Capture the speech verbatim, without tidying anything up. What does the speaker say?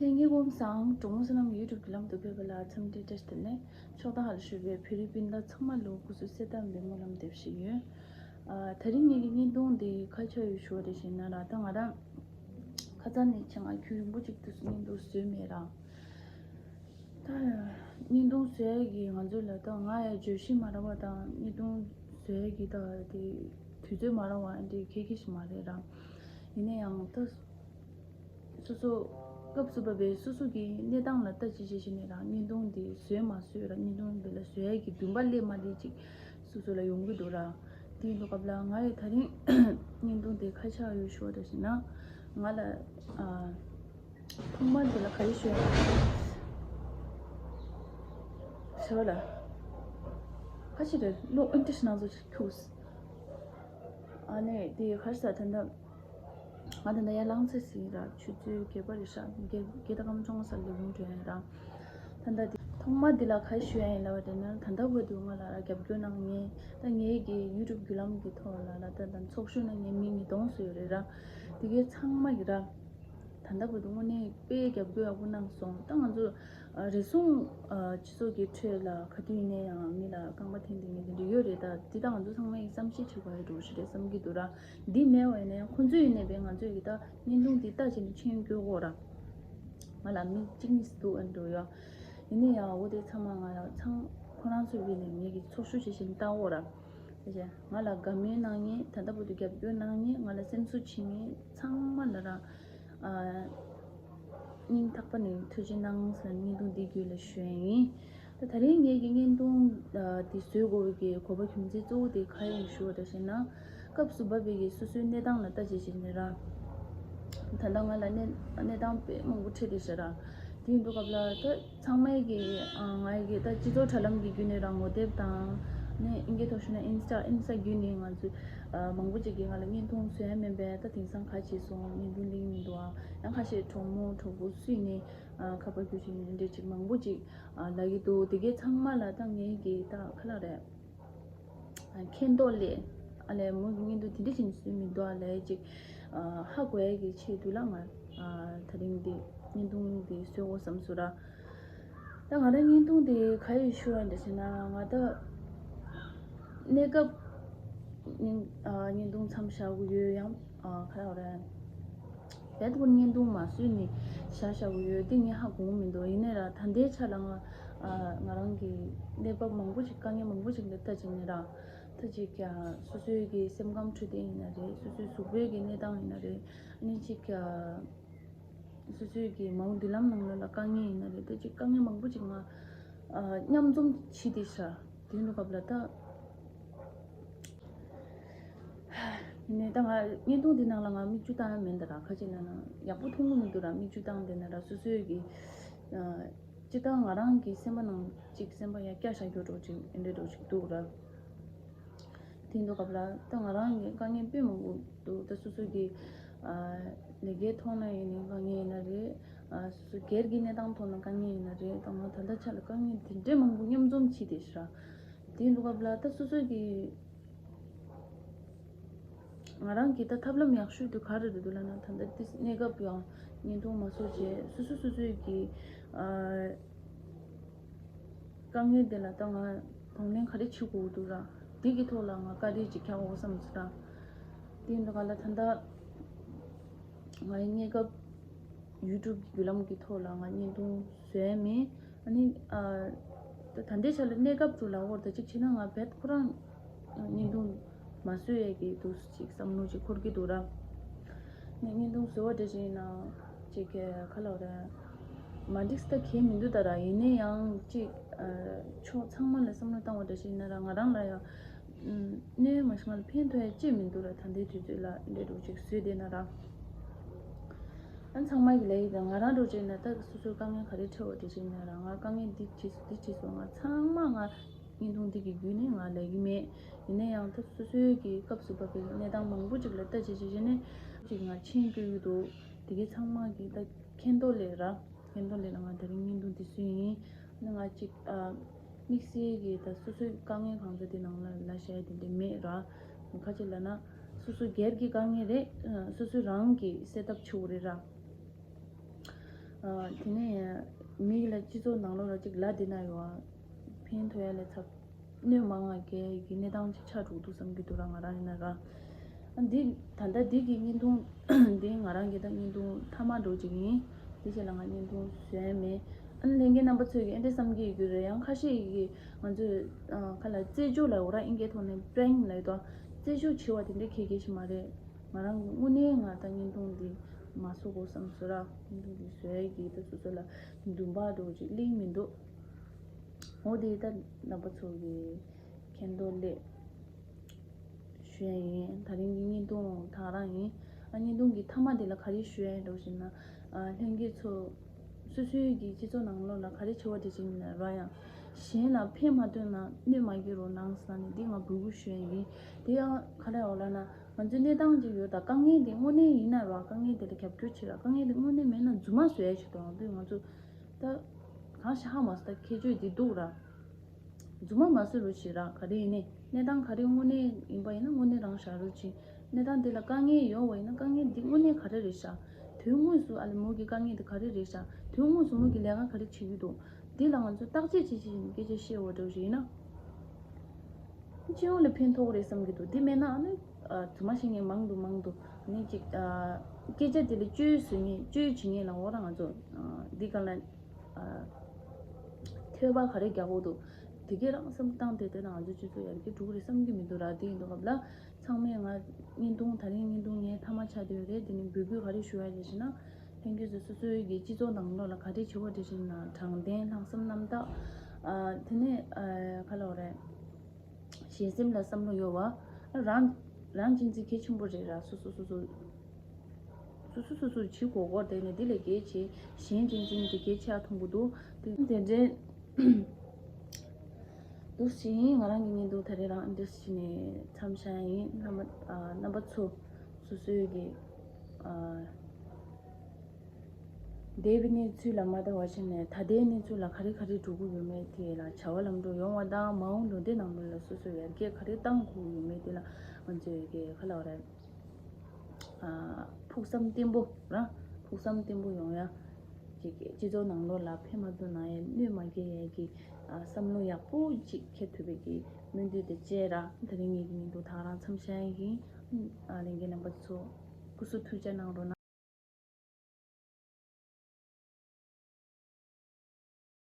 ལྷན་རྒྱས་སྐུ་ཁམས་བཟང་། གྲོགས་མོ་བསོད་ནམས་YouTube་བརྒྱུད་ལམ་དུ་ཕེབས་པ་ལ་འཚམས་འདྲི་བཀྲ་ཤིས་བདེ་ལེགས། ཕྱོགས་མཐའ་ཁག་ལ་བཞུགས་པའི་བོད་རིགས་སྤུན་ཟླ་ཚང་མ་ལ་སྐུ་གཟུགས་གསལ་ཐང་ལྡན་པའི་སྨོན་ལམ་འདེབས་བཞིན་ཡོད། ཨ། དེ་རིང་ངེད་ཀྱི་བརྙན་ཐུང་འདི་ག་རེ་ཆགས་ཡོད་ཞུ་བ་རེད་ཟེར་ན་ར། ད་ང་རང་ཁ་སང་ནས་བྱས་ང་རྒྱུན་རིང་པོ་ཅིག་ཏུ་བརྙན་ཐུང་བཟོས་མེད་ར། ད་བརྙན་ཐུང་བཟོ་ཡ་གི་ང་ཚོ་ལ་ད་ང་ཡ་བརྗོད་གཞི་མ་རག་པ་དང་བརྙན་ཐུང་བཟོ་ཡ་གི་ད་དེ་དུས་ཚོད་མ་རག་པ་འདི་ཁེ་ཁེ་ཞིག་མ་རེད་ར། ཡིན་ན་ཡང་ད་སོ་སོ་སྐབས་སུ་བབས་པའི་སོ་སོ་གི་གནས་སྟངས་ལ་ལྟ་ཅི་བྱེད་བྱས་ནས་ར། བརྙན་ཐུང་འདི་བཟོས་མ་བཟོས་ར། བརྙན་ཐུང་འདི་ལ་བཟོ་ཡ་གི་འདུན་པ་སླེབས་མ་སླེབས་ཅིག་སོ་སོ་ལ་ཡོང་གི་འདུག་ར། དེ་ཡིན་དུས་སྐབས་ལ་ང་ཡི་ད་རིང་བརྙན་ཐུང་འདི་ག་རེ་ཆགས་ཡོད་ཞུ་བ་རེད་ཟེར་ན། ང་ལ་ཨ། ཐོག་མར་འདི་ལ་ག་རེ་ཞུ་ཡ་ཞུ་བ་ལ། ཁ་ཤས་རེད་ལོ་ཨིན་ཏྲེ་ཤི་ནང་ཚོ་ཁྱུགས། ཨ་ནི་དེ་ག་རེ་ཟ་ད་ལྟ་ང་ད་ལྟ་ཡར་ལངས་ཚར་ཟིན་ར། ཆུ་ཚོད་བརྒྱད་པ་རེད་ཤག་བརྒྱད་བརྒྱད་དང་སྐར་མ་བཅོ་ལྔ་ཙམ་ལས་ལུང་འགྲོ་ཡ་ཡིན་ར། ད་ལྟ་དེ་ཐོག་མ་འདི་ལ་ག་རེ་ཞུ་ཡ་ཡིན་ལབ་པ་དེ་ན། ད་ལྟ་བར་དུ་ང་ལ་ར་རྒྱབ་སྐྱོར་གནང་མཁན། ད་ངའི་གི་YouTube་བརྒྱུད་ལམ་གི་ཐོག་ལ་ལ་ད་ད་ཚོགས་ཞུགས་གནང་མཁན་མི་ཉིས་སྟོང་ཙམ་ཡོད་རེད་ར། དེ་གའི་ཚང་མ་གི་ར། ད་ལྟ་བར་དུ་དངོས་གནས་དཔེ་རྒྱབ་སྐྱོར་ཡག་པོ་གནང་སོང་། ད་ང་ཚོ་ཨ་རེ་ཟུང་ཨ་སྤྱི་ཚོགས་ཀྱི་ཁྲོད་ལ་ག་དུས་ཡིན་ནའི་ཡང་མི་ལ་རྐང་པ་འཐེན་བསྡད་མཁན་དེ་འདྲ་ཡོད་རེད། ད་འདི་ད་ང་ཚོ་ཚང་མ་ཡི་བསམ་ཤེས་བྱེད་དགོས་ཡ་འགྲོ་ཞིག་རེད་བསམ་གྱི་འདུག་ར། འདི་མེད་པ་ཡིན་ནའི་ཁོང་ཚོ་ཡིན་ནའི་བས་ང་ཚོ་ཡི་ད་བརྙན་ཐུང་འདི་ལྟ་བྱས་ནས་མཆན་བཀོད་དགོས་ར། ང་ལ་མི་གཅིག་གཉིས་སུ་འདུག་ཨ་འགྲོ་ཡ། ཡིན་ནའི་ཡང་འོ་དེ་ཚང་མ་ང་ཡང་ཚང་ཁོ་རང་ཚོ་བས་ནས་ངེད་ཀྱི་ཚོགས་ཞུགས་བྱེད་བཞིན་ལྟ་འོ་ར། ང་ལ་དགའ་མོས་གནང་མཁན། ད་ལྟ་བར་དུ་རྒྱབ་སྐྱོར་གནང་མཁན། ང་ལ་སེམས་གསོ་བྱེད་མཁན་ཚང་མ་ལ་ར། ཨ། སྙིང་ཐག་པ་ནས་ཐུགས་རྗེ་གནང་ཟེར་བརྙན་ཐུང་འདི་བརྒྱུད་ལ་ཞུ་ཡ་ཡིན། ད་ད་རིང་ངེད་ཀྱི་བརྙན་ཐུང་ཨ་འདི་བཟོ་དགོས་པའི་གི་གོ་བ་རྒྱུ་མཚན་གཙོ་བོ་དེ་ག་ཡིན་ཞུ་བ་འདྲ་བྱས་ན། སྐབས་སུ་བབས་པའི་གི་སོ་སོའི་གནས་སྟངས་ལ་ལྟ་ཅི་བྱས་ནས་ར། ད་ལྟ་ང་ལ་གནས་གནས་སྟངས་དཔེ་མང་པོ་འཕྲད་དེ་ཤག་ར། དེ་ཡིན་དུས་སྐབས་ལ་ད་ཚང་མས་ཀྱི་ཨ་ང་ཡི་གི་ད་སྤྱི་ཚོགས་དྲ་ལམ་གྱི་བརྒྱུད་ནས་རང་ངོ་དེབ་དང་ནས་ཨིན་སྐད་ཐོག་ཞུས་ན་ཨིན་སི་ཊ་ཨིན་སི་ཊ་བརྒྱུད་ནས་ང་ཚོས་ཨ་མང་པོ་ཅིག་གིས་ང་ལ་བརྙན་ཐུང་བཟོ་ཡ་མིན་པས། ད་དེང་སང་ག་བྱས་སོང་། བརྙན་ཐུང་གླེང་མི་འདུག་ཨ། ཡང་ཁ་ཤས་གྲོགས་མོ་གྲོགས་པོ་སུས་ནས་ཨ་ཁ་པར་བརྒྱུད་བཞིན་འདྲ་ཅིག་མང་པོ་ཅིག་ཨ་ལབ་ཀྱི་འདུག་དེ་གའི་ཚང་མ་ལ་ད་ངས་ཀྱི་ད་ག་ལ་རེད། མཁྱེན་རྟོགས་སླེབས། ཨ་ལས་མོ་གི་བརྙན་ཐུང་དེ་འདྲ་ཞིག་བཟོས་མི་འདུག་ཨ་ལས་ཅིག་ཨ་ཧ་གོ་ཡ་གི་ཆེད་དུ་ལ་ང་ཨ་ད་རིང་འདི་བརྙན་ཐུང་འདི་བཟོས་འོ་བསམ་སོང་ར། ད་ང་རང་བརྙན་ཐུང་འདི་ག་ཡི་ཞུ་བ་འདྲ་ཞིག་ན། ང་ད་གནས་སྐབས་བརྙན་ཨ་བརྙན་ཐུང་མཚམས་བཞག་གི་ཡོད། ཡང་ཨ་ག་རེ་རེད། རྦད་དེ་བརྙན་ཐུང་མ་བཟོས་ནས་བཞག་བཞག་གི་ཡོད། དེ་ངས་ཧ་གོ་གི་མི་འདུག་ཡིན་ནའི་ར་ད་ལྟའི་ཆ་ལ་ང་ཨ་ང་རང་གི་གནས་བབ་མང་པོ་ཞིག་དཀའ་ངལ་མང་པོ་ཞིག་ལ་ལྟ་བྱས་ནས་ར། ད་ཅིག་ཀྱང་སོ་སོའི་གི་སེམས་ཁམས་འཕྲོད་བསྟེན་ཡིན་ན་རེད། སོ་སོའི་གཟུགས་པོའི་གི་གནས་སྟངས་ཡིན་ན་རེད། ཨ་ནི་ཅིག་ཀྱང་སོ་སོའི་གི་མ་འོངས་མདུན་ལམ་ནང་ལོགས་ལ་དཀའ་ངལ་ཡིན་ན་རེད། ད་ཅིག་དཀའ་ངལ་མང་པོ་ཅིག་ང་ཨ་མཉམ་འཛོམས་བྱས་ཏེ་ཤག་དེ་ཡིན་དུས་སྐབས་ལ་ད། ནས་ད་ང་བརྙན་ཐུང་འདི་ནང་ལ་ང་མིག་ཆུ་བཏང་ཡ་མེད་འདི་ར། ཁ་ཅིག་ན་ན་ཡག་པོ་མཐོང་གི་མི་འདུག་ར། མིག་ཆུ་བཏང་བསྡད་ན་ར་སོ་སོའི་གི་ཨ་སྤྱིར་བཏང་ང་རང་གི་སེམས་པ་ནང་ཅིག་སེམས་པ་ཡ་སྐྱ་བཞག་རྒྱུ་འདྲ་ཅིག་འདྲ་འདྲ་ཅིག་འདུག་ར། དེ་འདུག་སྐབས་ལ་ད་ང་རང་གི་དཀའ་ངལ་དཔེ་མང་པོ་འདུག་ད་སོ་སོ་གི་ཨ་ལས་ཀའི་ཐོག་ན་ཡིན་ནའི་དཀའ་ངལ་ཡིན་ན་རེད། ཨ་སོ་སོ་སྒེར་གྱི་གནས་སྟངས་ཐོག་ན་དཀའ་ངལ་ཡིན་ན་རེད། ད་ང་ད་ལྟ་ཆ་ལ་དཀའ་ངལ་དེ་འདྲའི་མང་པོ་མཉམ་འཛོམས་བྱས་ཏེ་ཤག་དེ་འདུག་སྐབས་ལ་ད་སོ་སོ་གི་ང་རང་གི་ད་ཐབས་ལམ་ཡག་ཤོས་དེ་ག་རེ་རེད་འདུག་ལབ་ན། ད་ལྟ་དེ་གནས་སྐབས་ཡང་བརྙན་ཐུང་མ་བཟོ་བྱས་སོ་སོ་སོ་སོའི་གི་ཨ་དཀའ་ངལ་དེ་ལ་ད་ང་གདོང་ལེན་ག་རེ་བྱེད་དགོས་འདུག་ར། དེ་གི་ཐོག་ལ་ང་བཀའ་འདྲི་ཅིག་རྒྱག་འོ་བསམ་སོང་ར། དེ་འདུག་ག་ལ་ད་ལྟ་ང་ཡི་གནས་སྐབས་YouTube་གི་བརྒྱུད་ལམ་གྱི་ཐོག་ལ་ང་བརྙན་ཐུང་བཟོས་མེད། ཨ་ནི་ཨ་ད་ད་ལྟའི་ཆ་ལ་གནས་སྐབས་དྲུག་ལ་འོར་ད་ཅིག་བྱས་ན་ང་བེད་ཁོ་རང་བརྙན་ཐུང་མ་བཟོས་ཡས་ཀྱི་འདུག་ཅིག་བསམ་བློ་ཅིག་འཁོར་གྱི་འདུག་ར། ནས་བརྙན་ཐུང་བཟོ་བ་འདྲ་ཞིག་ཡིན་ན་ཅིག་ག་ལ་ར་མ་འགྲིག་ས་ད་གས་མི་འདུག་ད་ར། ཡིན་ནའི་ཡང་ཅིག་ཨ་ཕྱོགས་ཚང་མ་ལ་བསམ་བློ་བཏང་བ་འདྲ་ཞིག་ཡིན་ན་ར་ང་རང་ལ་ཡང་། ཨུམ། གནས་མ་ཤི་ང་ལ་ཕན་ཐོགས་ཡ་ཅི་མི་འདུག་ར། ད་ལྟའི་དུས་ཚོད་ལ་འདྲ་འདྲ་ཅིག་བཟོས་བསྡད་ན་ར། ཨ་ཚང་མ་གི་ལས་ཡིན་ད་ང་རང་འདྲ་ཅིག་ན་ད་སོ་སོའི་དཀའ་ངལ་ག་རེ་འཕྲད་འོ་དེ་ཅིག་ན་ར། ང་དཀའ་ངལ་འདི་བྱས་སོང་འདི་བྱས་སོང་། ང་ཚང་མ་ང་བརྙན་ཐུང་འདི་གི་བརྒྱུད་ནས་ང་ལས་ཀྱི་མེད། ཡིན་ན་ཡང་ད་སོ་སོའི་གི་སྐབས་སུ་བབས་པའི་གནས་སྟངས་མང་པོ་ཅིག་ལ་ལྟ་བྱེད་བྱེད་བྱེད་ནས་ཅིག་ང་མཆན་བཀོད་ཀྱི་འདུག་དེ་གའི་ཚང་མ་གི་ད་མཁྱེན་རྟོགས་སླེབས་ར། མཁྱེན་རྟོགས་སླེབས་ལ་ང་དེ་རིང་བརྙན་ཐུང་འདི་བཟོས་ཡིན། ནི་ང་གཅིག་ཨ་དམིགས་བསལ་གྱི་ད་སོ་སོའི་དཀའ་ངལ་གང་ཚ་དེ་ནང་ལ་ལ་བྱ་ཡ་དེ་འདྲ་མེད་ར། ཁ་ཅིག་ལབ་ན་སོ་སོ་སྒེར་གྱི་དཀའ་ངལ་རེད། ཨ་སོ་སོ་རང་གི་སེལ་ཐབས་བྱེད་དགོས་རེད་ར། དེ་ནས་མི་ལ་སྤྱི་ཚོགས་ནང་ལོགས་ལ་ཅིག་ལ་དེ་ན་ཡོད་ཨ། ཕན་ཐོགས་ཡ་ལས་ཚབ། གནོད་མང་ང་རྒྱལ་གྱི་གནས་སྟངས་ཅིག་ཆགས་འགྲོ་འདུག་བསམ་གྱི་འདུག་ར། ང་རང་ཡིན་ན་ར། ཨ་འདི་ད་ལྟ་འདི་གི་བརྙན་ཐུང་འདི་ང་རང་གི་ད་བརྙན་ཐུང་མཐའ་མ་འགྲོ་ཅིག་ཡིན། འདི་བྱས་ལ་ང་བརྙན་ཐུང་བཟོས་མེད། ཨ་ནི་ལྷན་རྒྱས་རྣམ་པ་ཚོས་ཀྱི་ཨེ་འདྲ་བསམ་གྱི་ཡོད་རྒྱུ་རེད། ཡང་ཁ་ཤས་ཀྱིས་ང་ཚོས་ཁ་ལ་རྩེད་འཇོ་ལ་འོ་ར་ཨིན་སྐད་ཐོག་ནས་པྲེང་ལ་ཡོད་དོ། རྩེད་འཇོ་བྱེད་པ་དེ་འདྲ་གལ་གལ་ཞིག་མ་རེད། ང་རང་གི་དངོས་གནས་ང་ད་བརྙན་ཐུང་འདི་མ་བཟོ་དགོས་བསམ་སོང་ར། བརྙན་ཐུང་འདི་བཟོ་ཡ་གི་ད་སོ་སོ་ལ་འདུན་པ་འགྲོ་ཅིག་གླེང་མི་འདུག་འོ་དེ་ད་རྣམ་པ་ཚོ་གི་མཁྱེན་རྟོགས་སླད་ཞུ་ཡ་ཡིན། ད་རིང་གི་བརྙན་ཐུང་ད་རང་ཡིན། ཨ་བརྙན་ཐུང་གི་མཐའ་མ་དེ་ལ་ག་རེ་ཞུ་ཡ་ཡིན་འགྲོ་ཞེ་ན། ཨ་ལྷན་རྒྱས་ཚོ་སོ་སོའི་གི་སྤྱི་ཚོགས་ནང་ལོགས་ལ་ག་རེ་བྱེད་པ་དེ་བྱེད་ན་ར་ཡང་གཞན་ལ་ཕན་མ་ཐོགས་ན་གནོད་མ་སྐྱེལ་རོགས་གནང་ཟེར་ནས་འདི་ང་འབོད་སྐུལ་ཞུ་ཡ་ཡིན། དེ་ཡང་ག་རེ་འོ་ལ་ན་ང་ཚོའི་གནས་སྟངས་ཅིག་ཡོད་ད། དཀའ་ངལ་དེ་དངོས་གནས་ཡིན་ན་ར་དཀའ་ངལ་དེ་ལ་རྒྱབ་སྐྱོར་བྱེད་ར། དཀའ་ངལ་དེ་དངོས་གནས་མེད་ན་རྫུན་མ་བཟོ་ཡ་ཞིག་དང་དུས་ང་ཚོ་ད་གང་ཤ་ཧ་མ་སོ་ད་ཁྱད་ཆོས་འདི་འདུག་ར། རྫུན་མ་མ་བཟོ་རོགས་བྱེད་ར། ག་རེ་ཡིན་ནའི་གནས་སྟངས་ག་རེ་དངོས་གནས་ཡིན་པ་ཡིན་ན་དངོས་གནས་རང་བཞག་རོགས་བྱེད། གནས་སྟངས་དེ་ལ་དཀའ་ངལ་ཡོད་པ་ཡིན་ན་དཀའ་ངལ་འདི་དངོས་གནས་ག་རེ་རེད་ཤག་དོན་དངོས་སུ་ཨ་ལ་མོ་གི་དཀའ་ངལ་དེ་ག་རེ་རེད་ཤག་དོན་དངོས་སུ་མོ་གི་ལས་ཀ་ག་རེ་བྱེད་ཀྱི་འདུག་འདི་ལ་ང་ཚོ་བརྟག་དཔྱད་བྱེད་བྱེད་ནས་སྐད་ཆ་བཤད་འོ་འདྲ་ཞིག་ཡིན་ན། སྤྱི་ཡོངས་ལ་ཕན་ཐོགས་རེད་བསམ་གྱི་འདུག་འདི་མེད་ན་ཨ་ནི་ཨ་རྫུན་མ་བཤད་མཁན་མང་དུ་མང་དུ་ཨ་ནི་ཅིག་ཨ་སྐད་ཆ་དེ་ལ་བཅོས་བཟོ་མཁན་བཅོས་བྱེད་མཁན་ལ་འོ་ར་ང་ཚོ་ཨ་འདི་ག་ལ་ཨ་ཐོས་པ་ག་རེ་རྒྱག་དགོས་འདུག་དེ་གའི་རང་བསམ་བཏང་དེ་དེ་ན་ང་ཚོ་སྤྱི་ཚོགས་ཡར་རྒྱས་འགྲོ་གི་རེད་བསམ་གྱི་མི་འདུག་ར། དེ་ཡིན་དུས་སྐབས་ལ་ཚང་མས་ང་བརྙན་ཐུང་ད་རིང་བརྙན་ཐུང་ངའི་མཐའ་མ་ཆགས་བསྡད་ཡོད་རེད། དེ་ནི་འབོད་སྐུལ་ག་རེ་ཞུ་ཡ་རེད་ཟེར་ན། ལྷན་རྒྱས་ཚོ་སོ་སོའི་གི་སྤྱི་ཚོགས་ནང་ལོགས་ལ་ག་རེ་བྱེད་པ་དེ་བཞིན་ན་དྲང་བདེན་ལྷག་བསམ་རྣམ་དག་ཨ་དེ་ནས་ཨ་ག་ལབ་རེད། གཞན་སེམས་ལ་བསམ་བློ་ཡོད་པ། རང་རང་གཅེས་འཛིན་གལ་ཆེན་པོ་རེད་ར། སོ་སོ་སོ་སོ་སོ་སོ་སོ་སོ་བྱེད་དགོས་སྐོར་དེ་ནས་འདི་ལས་གལ་ཆེ། གཞན་གཅེས་འཛིན་དེ་གལ་ཆེ་ཨ་མཐོང་གི་འདུག་དེ་དེ་འདྲའི་འདུག་ཞིག་ཡིན། ང་རང་གི་བརྙན་ཐུང་ད་རེས་རང་འདི་ཞིག་ནས་མཚམས་བཞག་ཡིན། རྣམ་པ་ཨ་རྣམ་པ་ཚོ་སོ་སོའི་གི་ཨ། འདས་པའི་གནས་ཚུལ་ལ་མ་ལྟ་བ་བྱས་ནས་ད་ལྟའི་གནས་ཚུལ་ལ་ག་རེ་ག་རེ་འགྲོ་གི་ཡོད་མེད་དེ་ལ་བྱ་བ་ལམ་འགྲོ་ཡོང་བ་དང་མ་འོངས་ལོ་ཟླའི་ནང་ལོགས་ལ་སོ་སོ་ཡར་རྒྱས་ག་རེ་གཏང་དགོས་ཡོད་མེད་དེ་ལ་ང་ཚོས་ཀྱི་ག་ལབ་རེད། ཨ་ཕུགས་བསམ་བརྟན་པོ་ར་ཕུགས་བསམ་བརྟན་པོ་ཡོང་ཡ་ཅིག་སྤྱི་ཚོགས་ནང་ལོགས་ལ་ཕན་མ་ཐོགས་ན་ཡང་གནོད་མ་སྐྱེལ་ཡ་གི་ཨ་བསམ་བློ་ཡག་པོ་ཅིག་འཁྱེར་ཐུབ་པའི་གི་སྨོན་འདུན་དེ་བཅས་ར། ད་རིང་ངེད་ཀྱི་ཉིན་ཐོ་ཐག་རང་མཚམས་བཞག་ཡིན། ཨ་ལྷན་རྒྱས་རྣམ་པ་ཚོ་སྐུ་གཟུགས་ཐུགས་ཅག་གནང་རོགས་གནང་།